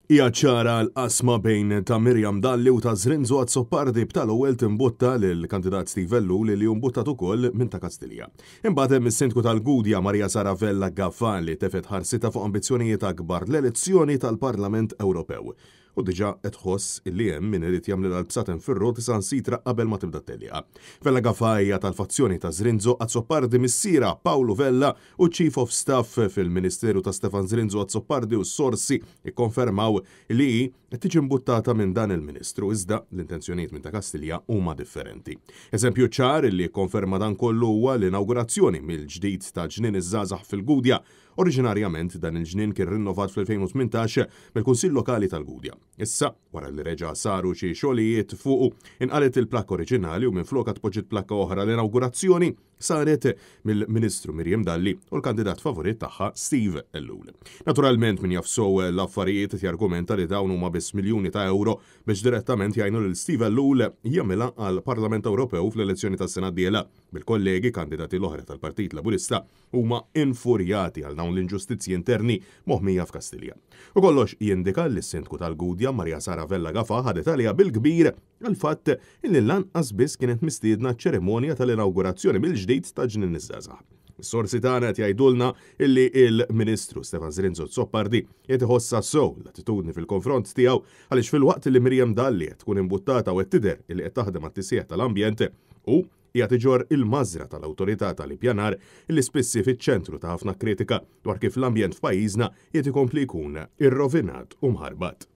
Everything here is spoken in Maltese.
Hija ċara l-qasma bejn ta' Miriam Dalli u ta' Zrinzo Azzopardi b'tal-ewwel timbutta lill-kandidat Steve Ellul li hu mbuttat ukoll minn ta' Kastilja. Imbagħad hemm is-Sindku tal-Gudja Maria Sara Vella Gafà li tefgħet ħarsitha fuq ambizzjonijiet akbar, l-elezzjoni tal-Parlament Ewropew. U diġà qed tħoss illi hemm min irid jagħmlilha l-bsaten fir-roti saħansitra qabel ma tibda t-tellieqa. Vella Gafà hija tal-fazzjoni ta' Zrinzo Azzopardi missierha Pawlu Vella u Chief of Staff fil-Ministeru ta' Stefan Zrinzo Azzopardi u s-sorsi kkonfermaw li hi qed tiġi mbuttata minn dan il-Ministru iżda l-intenzjonijiet minn ta' Kastilja huma differenti. Eżempju ċar li jikkonferma dan kollu huwa l-inawgurazzjoni mill-ġdid ta' Ġnien iż-Żgħażagħ fil-Gudja. Oriġinarjament dan il-ġnien kien rinnovat fl-2018 mill-Kunsill Lokali tal-Gudja. Issa, wara li reġa' saru xi xogħlijiet fuqu, inqalgħet il-plakka oriġinali u minflokha tpoġġiet plakka oħra l-inawgurazzjoni saret mill-Ministru Miriam Dalli u l-kandidat favorit tagħha Steve Ellul. Naturalment min jaf sew l-affarijiet qed jargumenta li dawn huma biss miljuni ta' ewro biex direttament jgħinu lil Steve Ellul jagħmilha għall-Parlament Ewropew fl-elezzjoni tas-sena d-dieħla, bil-kollegi kandidati l-oħra tal-Partit Laburista huma infurjati għal dawn l-inġustizzji interni moħmija f'Kastilja. U kollox jindika li s-Sindku tal-Gudja Maria Sara Vella Gafà ħadet għaliha bil-kbir għall-fatt illi lanqas biss kienet mistiedna għaċ-ċerimonja tal-inawgurazzjoni mill-ġdid ta' Ġnien iż-Żgħażagħ. Is-sorsi tagħna qed jgħidulna illi l-Ministru Stefan Zrinzo Azzopardi qiegħed iħossha sew l-attitudni fil-konfront tiegħu għaliex filwaqt li Miriam Dalli qed tkun imbuttata u qed tidher illi qed taħdem għat-tisħiħ tal-ambjent, hu qiegħed iġorr il-mażra tal-Awtorità tal-Ippjanar li spiss hi fiċ-ċentru ta' ħafna kritika dwar kif l-ambjent f'pajjiżna qiegħed ikompli jkun irrovinat u mħarbat.